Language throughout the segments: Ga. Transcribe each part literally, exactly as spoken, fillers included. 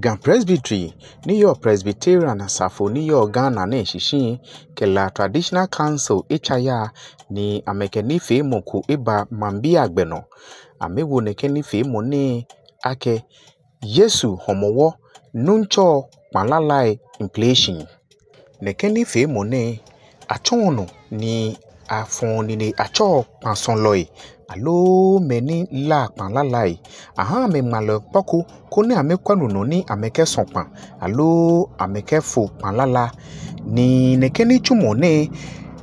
Ga Presbytery, ni yɔɔ Presbyterian asafo ni yɔɔ Ghana nɛɛ shishi, kɛ La Traditional Council etsa yaa ni amɛkɛ nifeemɔ ko eba maŋbii agbɛ nɔ. Amɛwo nɛkɛ nifeemɔ nɛɛ akɛ Yesu Hɔmɔwɔ, Nuŋtsɔ Kpalalai Mpleshi. Nɛkɛ nifeemɔ nɛɛ, atsɔɔ nɔ ni afɔɔ nine atsɛɔ kpasɔlɔi, aloo mɛi ni laa kpalalai. Ahaa amɛ ŋmalɛ kpɔ ko, koni amɛkwɛ no nɔ ni amɛkɛsɔ kpa, aloo amɛkɛfo kpalala. Ni nɛkɛ nitsumɔ nɛɛ,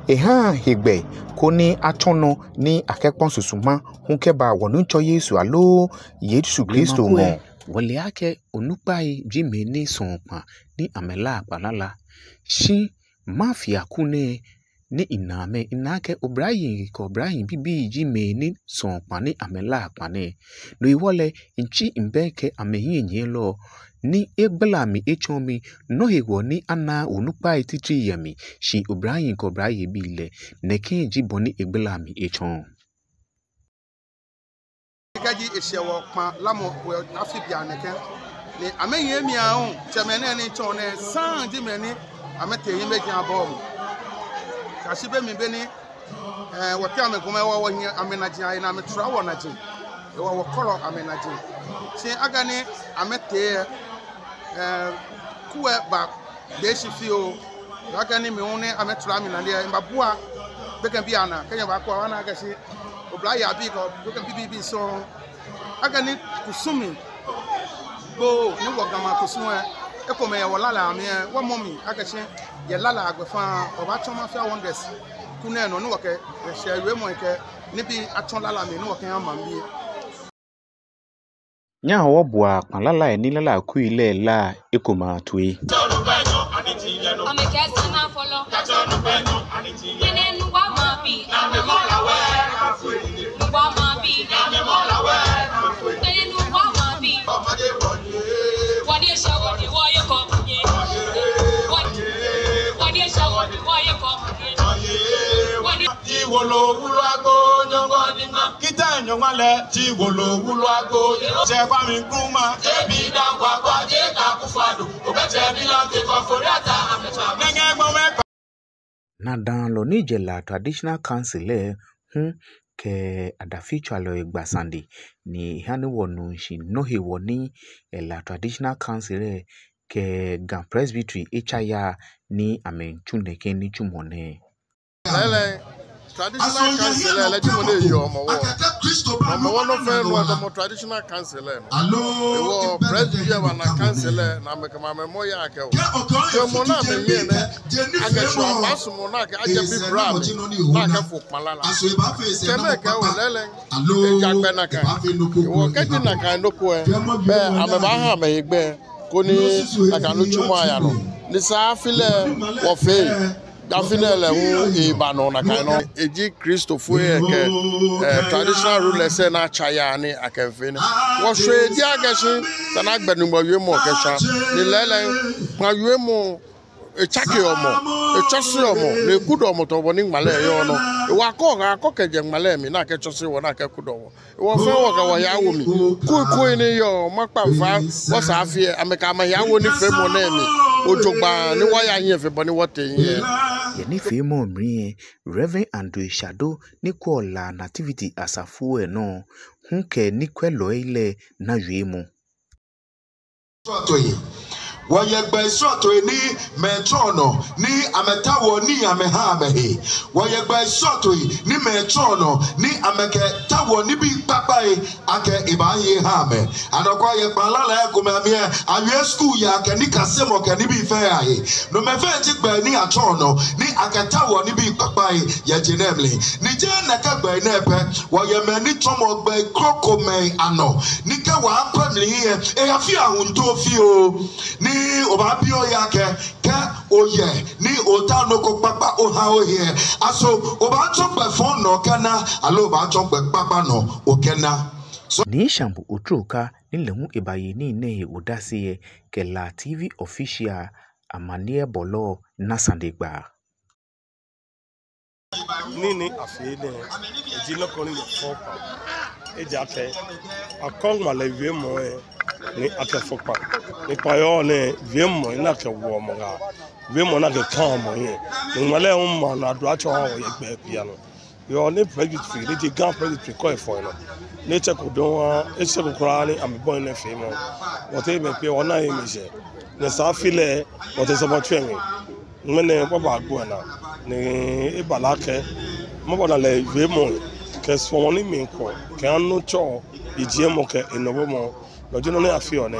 ehaa hegbɛ, koni atsɔ nɔ ni akɛkpɔ susuma hu kɛba wɔ Nuŋtsɔ Yesu aloo Yesu Kristo ŋɔɔ. Wɔle akɛ onukpai ji mɛi ni sɔɔ kpa ni amɛlaa kpalala. Shi mafia ku nɛɛ ni mina amɛ, mina akɛ oblayei kɛ oblayei bibii ji mɛi ni sɔɔ kpa ni amɛlaa kpa nɛɛ. No hewɔ lɛ, mitsi mibɛŋkɛ amɛhiɛnyiɛlɔ ni egbala mli etsɔɔ mi nɔ hewɔ ni anaaa onukpai titri yɛ mli, shi oblayei kɛ oblayei bii lɛ, nɛkɛ ji bɔ ni egbala mli etsɔɔ. Kɛji eshɛ wɔ kpalamɔ, wɔ afi bianɛ kɛ. Ni amɛhiɛ mi ahu, tsɛmɛi nɛɛ ni tsɔɔ nɛɛ, saŋŋ ji mɛi ni amɛtee hiɛmɛiji abɔɔ mli. Kɛyashi be mli be ni, eh, wɔteŋ amɛgɔmɛi wɔ, wɔhiɛ amɛnaji ahe ni amɛtara wɔnaji. Ewa wɔkɔlɔ amɛnaji. Shi akɛni amɛtee, eh, ku lɛ ba be shi fioo. Akɛni mi hu ni amɛtara mi naji lɛ, mibabua gbekɛbii anaa, kɛ nyɛbaakwɛ lɛ, wɔna akɛ shi oblayei abii kɛ gbekɛbii bibii sɔŋŋ. Akɛni kusum mli, gbo ni wɔ Gamɛi akusum lɛ, ekomɛi yɛ wɔlalai amli lɛ, wɔmɔ mli akɛ shi yɛ lalai agbɛfaŋ, wɔbaatsɔ Mafia Wonders ku nɛɛ nɔ ni wɔkɛ, eh, eshɛ wiemɔi kɛ nibii atsɔ lala mli ni wɔkɛha maŋbii. Nyɛhaa wɔbua kpalalai ni lala kui lɛ la ekomɛi atoi. Ti wolo wulu agbo nyɔŋɔ ni ma. Kita nyɔŋma lɛ, ti wolo wulu agbo. Tsɛ Kwame Nkrumah, J B Danquah, J K Akufo-Addo, Obetsebi Lamptey, Kofi Koreata, amɛtsɔ amɛ. Nɛŋɛ gbɔmɛ. Naadamɔlɔ ni jɛ La Traditional Council lɛ hu kɛ adafitswalɔi gba sane ni ha ni wɔnu shishi nɔ hewɔ ni, eh, La Traditional Council lɛ kɛ Ga Presbytery etsa yaa ni amɛtsu nɛkɛ nitsumɔ nɛɛ. Lɛɛlɛŋ, Traditional Council lɛ, lɛ ji mɔ ni yɔɔ Hɔmɔwɔ. Hɔmɔwɔ nɔ fɛɛ nɔ, edamɔ Traditional Council lɛ nɔ. Hewɔ Presbytery lɛ wa na council lɛ, ni amɛkɛ amɛmɔ yaa kɛ wɔ. Kɛ mɔ ni amɛyɛ nɛ, akɛ shi abaasumɔ ni akɛ ajɛ bi bra mli, ni akɛfo kpalala. Kɛ mɛɛ kɛ wɔ lɛɛlɛŋ, ejaakɛ nakai. Hewɔ kɛji nakai nɔ ko lɛ, belɛ amɛbaaha amɛhe gbɛ, koni nakai nitsumɔ aya nɔ. Ni esa afi lɛ wɔfee. Afi nɛɛ lɛ hu eba nɔ nakai nɔŋŋ. Eji Kristofoi lɛ kɛ, eh, traditional rulers lɛ ni atsa yaa ni akɛfee nɛɛ. Wɔshwee ji akɛ shi, esa ni agbɛ Nyɔŋmɔ wiemɔ kɛshwa. Ni lɛɛlɛŋ, kpa wiemɔ, etsakeɔ mɔ, etsɔseɔ mɔ, ni ekudɔɔ mɔ tamɔ bɔ ni ŋmalɛ lɛ yɔɔ nɔ. Ewa akɔ, akɔ kɛjɛ ŋmalɛ lɛ mli, ni akɛtsɔse wɔ, ni akɛkudɔ wɔ. Wɔ fɛɛ wɔkɛ wɔhe awo mli. Kuikui ni yɔɔ, makpa mfa, wɔsɛɛ afi lɛ, amɛkɛ amɛhe awo nifeemɔ nɛɛ mli. Ojogbaŋŋ ni wɔya hiɛ fe bɔ ni wɔtee hiɛ. Yɛ nifeemɔ mli lɛ, Reverend Andrew Shado ni kwɛɔ La Nativity asafo lɛ nɔ hu kɛ nikwɛlɔi lɛ na wiemɔ. Srɔtoi. Wɔyɛ gbɛi srɔtoi ni mɛi tsɔɔ nɔ ni amɛtaoɔ nii amɛhaa amɛhe. Wɔyɛ gbɛi srɔtoi ni mɛi tsɔɔ nɔ ni amɛkɛtaoɔ nibii kpakpai akɛ ebaahi eha amɛ. Anɔkwa yɛ kpalala lɛ ekomɛi amli lɛ, awie skul yaa kɛ nikasemɔ kɛ nibii fɛɛ ahe. No mɛi fɛɛ ji gbɛi ni atsɔɔ nɔ ni akɛtaoɔ nibii kpakpai yɛ je nɛɛ mli. Ni jeee nɛkɛ gbɛi nɛɛ pɛ, wɔyɛ mɛi ni tsɔmɔ gbɛi krokomɛi anɔ. Ni kɛ wɔkwɛ mli lɛ, eyafi ahuntoo fioo. Ni obaabi ohe akɛ, kɛ oyɛ ni otao nɔ ko kpakpa oha ohe lɛ, aso obaatsɔ gbɛ fɔŋ nɔ okɛna, aloo obaatsɔ gbɛ kpakpa nɔ okɛna? Nii Shambu Otroka ni lɛ hu ebaye nii nɛɛ he odase lɛ kɛ La T V Official amaniɛbɔlɔ na sanegbaa. Nii ni afee nɛɛ, eji nɔ ko ni yɔɔ fɛo paa. Ejaakɛ akɔ ŋmalɛ wiemɔ lɛ, ni akɛfɔ kpa. Ni kpa yɔɔ nɛɛ, wiemɔ ni akɛwoɔ mɔ ŋaa, wiemɔ ni akɛkaa mɔ hiɛ. Ni ŋmalɛ hu ma nɔ adua tsɔ ha wɔ yɛ gbɛ pii anɔ. Yɔɔ ni Presbytery, ni ji Ga Presbytery kɔ efɔ nɔ. Ni etsɛko dɔŋŋ, etsɛko kwraa ni amɛbɔi nɛɛ feemɔ. Wɔtee mɛi pii wɔna he miishɛɛ. Ni esa afi lɛ, wɔtee sɔɔmɔ tswɛ mi. Ŋmɛnɛ baba gbo na. Ni eba lɛ akɛ, mɔ bɔ na lɛ wiemɔ kɛ suɔmɔ ni miikɔ, kɛ anɔ tsɔ, yijiemɔ kɛ enɔbɔmɔ. Nɔ ji nɔ ni afeɔ nɛ.